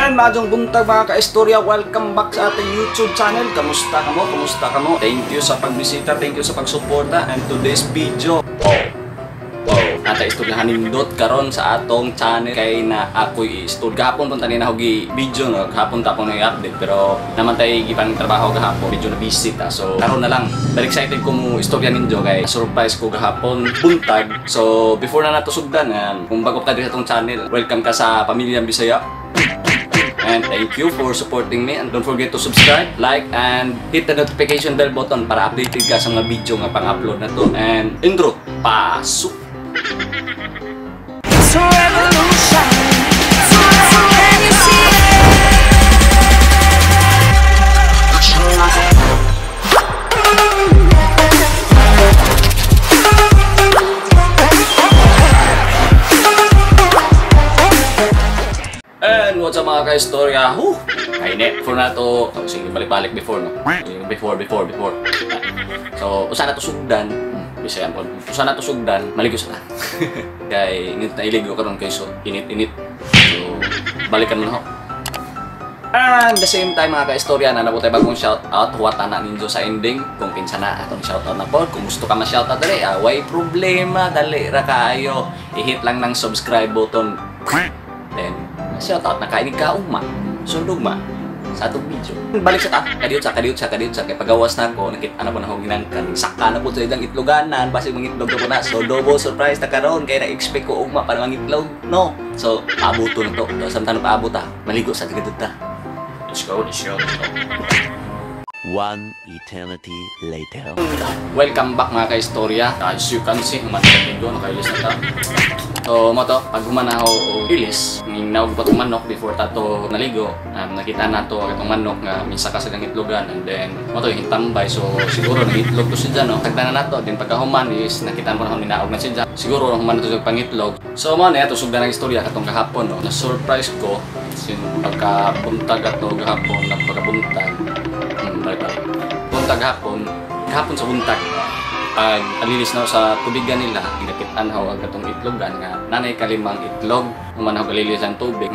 And maayong buntag, mga kaistorya, welcome back sa ating YouTube channel. Kamusta kamo? Kamusta kamo? Thank you sa pagbisita, thank you sa pagsuporta, and today's video, oh, nata istoryahan nindot karon sa atong channel kay na ako'y istorya. Gahapon punta ni nahugi video, no, gahapon ta pong update pero naman tay gipang trabaho gahapon, medyo na busy ta. So karon na lang. Very excited ko mo istorya ninyo kay surprise ko gahapon buntag. So before na nato sugdan, kung bago ka diri sa atong channel, welcome ka sa Pamilyang Bisaya. And thank you for supporting me, and don't forget to subscribe, like, and hit the notification bell button para updated ka sa mga video nga pang-upload na to. And intro, pasok! It's a revolution. Can you see it? And what's up, mga kaistorya? Whew! Kainit. Before na to, oh, sige, balik-balik before, no? Before, before, before. So, usa na to sugdan. Bisayan po. Usa na to sugdan, maligo sa ta. Kay, ngit na iligo karon kay so, init-init. So, balikan mo na ho. And the same time, mga kaistorya, na nabutay bagong shoutout, huwata na ninyo sa ending kung kinsa na atong shoutout na po. Kung gusto ka ma-shoutout, dali, way problema, dali ra kayo. I-hit lang ng subscribe button. Then, shoutout na kainig ka ugma, sundugma sa atong video. Balik sa ta, kadiyot sa, kadiyot sa, kadiyot sa. Kay pagawas na ako, nakita na po na ako ginangkan. Saka na po sa ilang itloganan, basig mangitlog na po na. So, double surprise na karon kaya na-expect ko ugma para mangitlog. No. So, abuto na to. So, samtang paabot ta, maligo sa kadiyot ta. Let's go, let's go, let's go. One eternity later. Welcome back, mga kaistorya. As you can see, human na nakailis na ta. So, mo to, pag humanaw o ilis, ninaog pa itong manok before tato naligo. Nakita na to itong manok nga minsa ka silang itlogan, and then mo to hintambay. So, siguro nag-itlog to siya, no? Tagta na nato. Then pagkahuman is nakita mo na kung ninaog na siya. Siguro human na to sa pangitlog. So, mo na ito, sugdan ang istorya katong gahapon, no? Na-surprise ko sin pagkabuntag ato gahapon, na pagkabuntag. Balik-balik. Buntag hapon, gahapon sa buntag. Pag alilis na sa tubigan nila, ginakitaan ho ang katong itlogan nga nanay kalimang itlog. Human ho galilis ang tubig.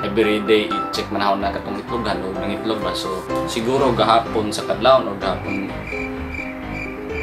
Every day i-check man ho na katong itlogan o ng itlog ba. So siguro gahapon sa kadlawon o gahapon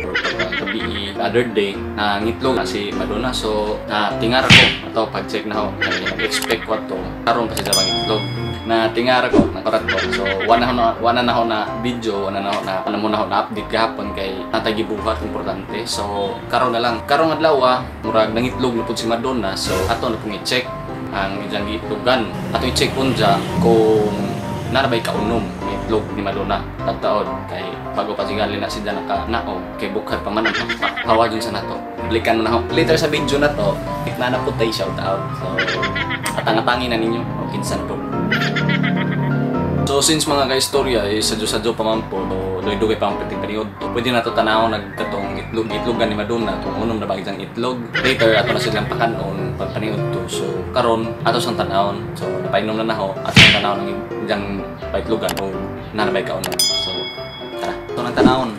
or pagkagabi other day na ngitlog na si Madonna. So natingar ko ato pag-check na ho, kay nag-expect ko ato karon pa siya bang itlog. Na tingara ko, nakurat ko. So wala na ho na video, wala na ho na ano mo na ho na update gahapon kay natay gibuhat importante. So karon na lang, karon adlaw murag nangitlog na pud si Madonna. So ato na pong i-check ang iyang giitlogan. Ato i-check unja kung naa bay kaunom ng itlog ni Madonna tagtaod kay bago pa sigali na siya naka nao kay bukad pa man ang hawagin sa nato. Balikan mo na ho later sa video na to, na na po tayo shout out. So atang-atangin na ninyo o kinsa na po. So since mga kaistorya eh, sadyo-sadyo pa man po, so dugay-dugay pa ang piting period. Pwede na to tanaw nagkatong itlog, itlogan ni Madonna kung unom na bagay ang itlog. Later ato na silang pakanon pagpaniod to. So karon ato sang tanawon. So napainom na naho ato sang tanawon ng iyang paitlogan o nanabay kaunom. So tara, ato nang tanawon.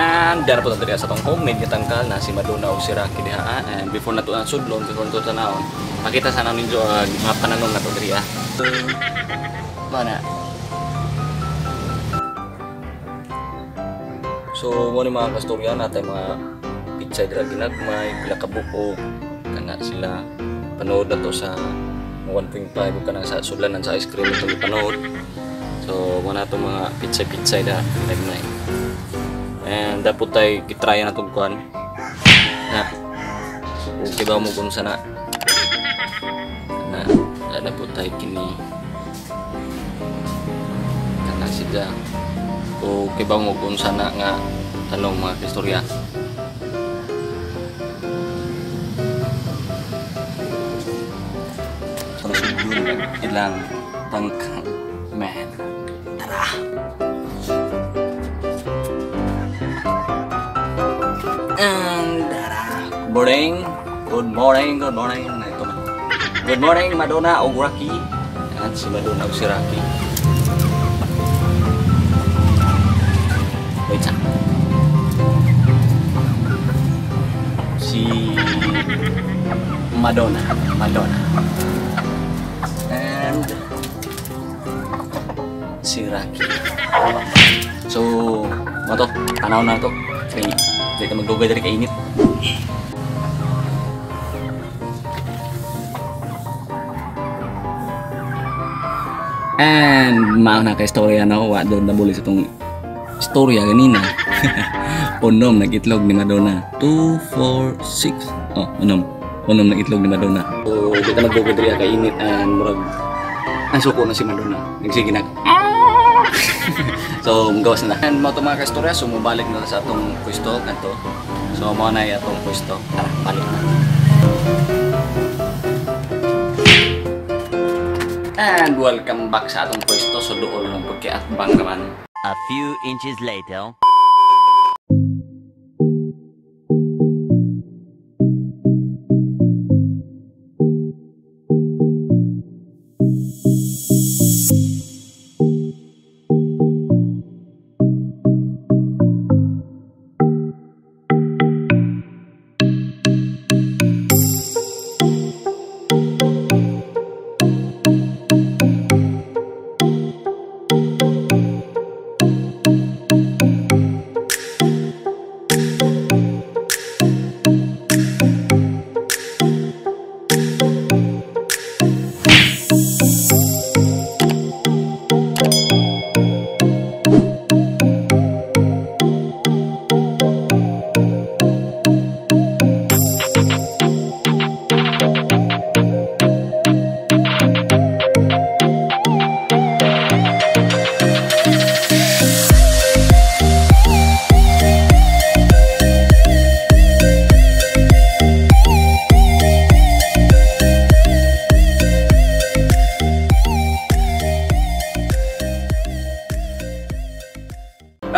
And dara po diri sa atong homemade nga tangkal na si Madonna og si Rocky diha. And before na to ang sudlon, before na to tanawon, makita sana ninyo ang mga pananom na to diri ah. Mana. So mo ni mga kastorya natay mga pichay dira ginagmay, pila ka buok kana sila panood na to sa 1.5 ug kanang sa sudlanan sa ice cream itong ipanood. So mo na to mga pichay-pichay da ginagmay. And dapat tayo gitrya na itong kuhan. Na. Okay ba mo kung sana? Na. Dapat tayo kini. Kana siya. Okay ba mo kung sana nga tanong mga istorya? So, ilang tangkal. Man. Tara! And good morning, good morning, good morning. Ito man. Good morning, Madonna og Rocky. At si Madonna og si Rocky. Wait sa. Si Madonna. Madonna. And si Rocky. So, mo to, tanaw na to. Kay dito magdugay diri kay init. And mao na kay istorya na wa doon nabuli sa tong istorya ganina. Unom nag-itlog ni Madonna. 2, 4, 6. Oh, unom. Unom nag-itlog ni Madonna. So, dito magdugay diri kay init and murag ang suko na si Madonna. Nagsige na. So, gawas na. And mao to mga kaistorya, so mubalik na sa atong pwesto kanto. So, mao na atong pwesto. Tara, balik na. And welcome back sa atong pwesto. So, doon lang pagkiatbang naman. A few inches later.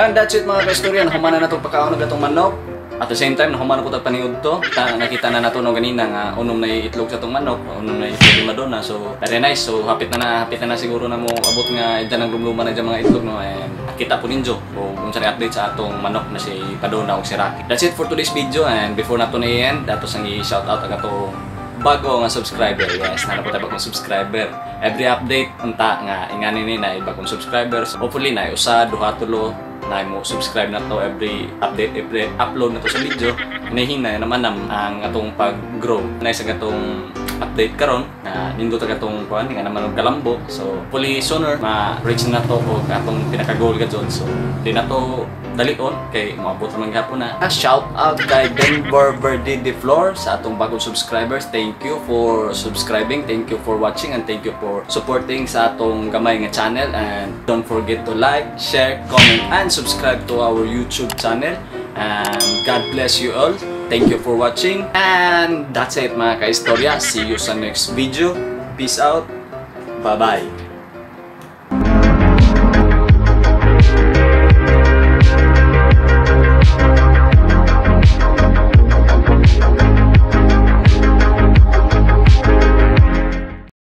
And that's it mga kaistorya, nahumana na itong pagkaon ng atong manok. At the same time, nahumana ko itong paniud to. Nakita na nato no ganina nga unom na itlog sa itong manok, unom na itlog ni Madonna. So, very nice. So, hapit na siguro na mo abot nga dyan ang lumluma na dyan mga itlog no. And kita po ninyo kung saan update sa atong manok na si Madonna o si Rocky. That's it for today's video, and before nato na i-end, datos ang i-shoutout ang atong bago nga subscriber. Yes, nana po tayo bagong subscriber. Every update unta nga ingani ni na bagong subscribers. Hopefully na usa, duha, tulo na mo subscribe na to every update, every upload na to sa video. Hinahina naman ang atong pag-grow. Na sa atong update karon na nindot ang atong kuan nga naman og kalambo. So hopefully sooner ma-reach na to og atong pinaka-goal ka dyan. So di na to dalion kay moabot naman gihapon na. Shout out kay Denver Verde de Flor sa atong bagong subscribers. Thank you for subscribing, thank you for watching, and thank you for supporting sa atong gamay nga channel. And don't forget to like, share, comment, and subscribe to our YouTube channel. And God bless you all. Thank you for watching. And that's it mga kaistorya. See you sa next video. Peace out. Bye-bye.